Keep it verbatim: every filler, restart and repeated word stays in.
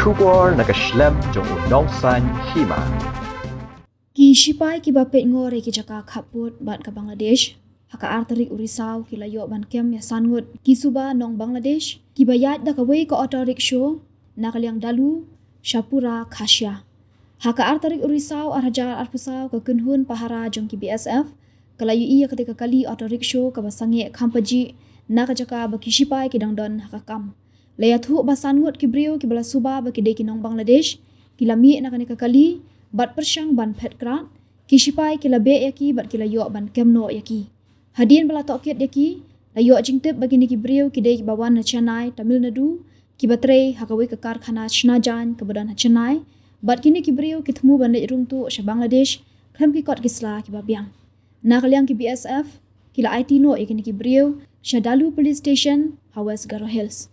Khubor na ka shlem jong u Nongsaiñ Hima. Ki shipai kiba peit ngor ïa ki jaka khappud bad ka Bangladesh, ha ka ar tarik u Risaw ki la ïoh ban kem ïa san ngut ki suba nong Bangladesh kiba ïaid da kawei ka auto rickshaw na ka liang Dalu, Shapura, Khashiya. Ha ka ar tarik u Risaw ar hajar arphew saw ka kynhun pahara jong ki B S F ka la ïohi ïa kata ka kali auto rickshaw kaba sangeh kham pajih na ka jaka ba ki shipai ki dang don ha ka kam. La ïathuh ba san ngut ki briew kiba la suba ba ki dei ki nong Bangladesh ki la mih na kane ka kali bad pyrshang ban phet krad, ki shipai ki la beh ïa ki bad ki la ïoh ban kem noh ïa ki. Hadien ba la tohkit ïa ki, la ïoh jingtip ba kine ki briew ki dei kiba wan na Chennai, Tamil Nadu, kiba trei ha kawei ka karkhana shna jaiñ kaba don ha Chennai, bad kine ki briew ki thmu ban leit rung tuh sha Bangladesh khlem ki kot ki sla kiba biang. Na ka liang ki B S F ki la aiti noh ïa kine ki briew sha Dalu Police Station ha West Garo Hills.